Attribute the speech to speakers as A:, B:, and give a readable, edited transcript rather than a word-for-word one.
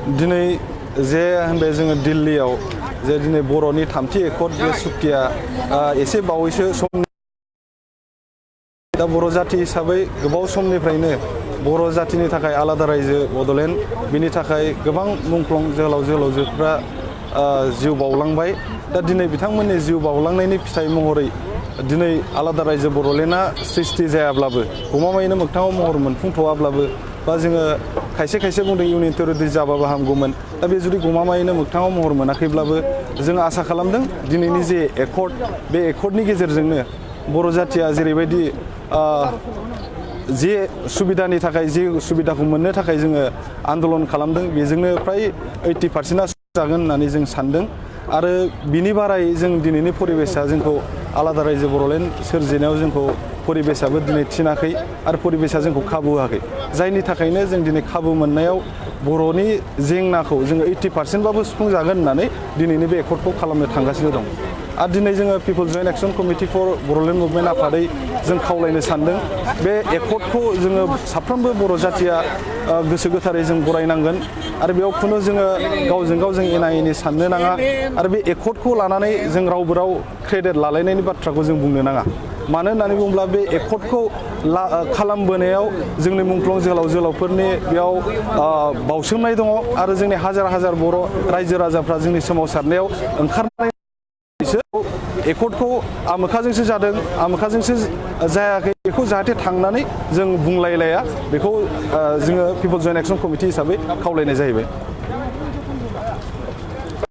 A: दिनै जे होनबे जोङो दिल्लीयाव जे दिनै बर'नि थामथि एकर्ड बे सुक्तिया एसे बावैसो समनि दा बर' जाथि हिसाबै गोबाव समनिफ्रायनो बर' जाथिनि थाखाय आलादा रायजो बड'लेण्ड बिनि थाखाय गोबां मुंख्लं जोहोलाव जोहोलावजोफ्रा जिउ बावलांबाय दा दिनै बिथांमोननि जिउ बावलांनायनि फिथाइ महरै दिनै आलादा रायजो बड'लेण्डआ सृष्टि जायाब्लाबो गमामायैनो मोगथाङाव महर मोनफुंथ'वाब्लाबो बा जोङो खायसे बुंदों इउनियन टेरिटरि जाबाबो हामगौमोन दा बे जुदि गमामायैनो मोगथाङाव महर मोनाखैब्लाबो जों आसा खालामदों दिनैनि जे एकर्ड बे एकर्डनि गेजेरजोंनो बर' जाथिया जेरैबायदि जे सुबिदानि थाखाय जे सुबिदाखौ मोननो थाखाय जोङो आन्दलन खालामदों बेजोंनो फ्राय 80%आ जागोन होननानै जों सानदों आरो बिनि बाराय जों दिनैनि परिबेसा जोंखौ आलादा रायजो बड'लेण्ड सोरजिनायाव जोंखौ परिबेसाबो दिनै थिनाखै आरो परिबेसा जोंखौ खाबु होआखै जायनि थाखायनो जों दिनै खाबु मोननायाव बर'नि जेंनाखौ जोङो 80%बाबो सुफुंजागोन होननानै दिनैनि बे एकर्डखौ खालामनो थांगासिनो दं आरो दिनै जोङो people's joint action committee for Bodoland movement आफादै जों खावलायनो सानदों बे एकर्डखौ जोङो साफ्रोमबो बर' जाथिया गोसो गोथारै जों बरायनांगोन आरो बेयाव खुनु जोङो गावजों गाव जों एना एनि साननो नाङा आरो बे एकर्डखौ लानानै जों रावबो राव क्रेडिट लालायनायनि बाथ्राखौ जों बुंनो नाङा मानो होननानै बुङोब्ला बे एकर्डखौ खालामबोनायाव जोंनि मुंख्लं जोहोलाव जोहोलावफोरनि बेयाव बावसोमनाय दङ आरो जोंनि हाजार बर' रायजो राजाफ्रा जोंनि सोमावसारनायाव ओंखारनाय एकर्डखौ आमोखाजोंसो जादों आमोखाजोंसो जायाखै बेखौ जाहाथे थांनानै जों बुंलायलाया बेखौ जोङो पिपल्स जयेन्ट एक्सन कमिटि हिसाबै खावलायनाय जाहैबाय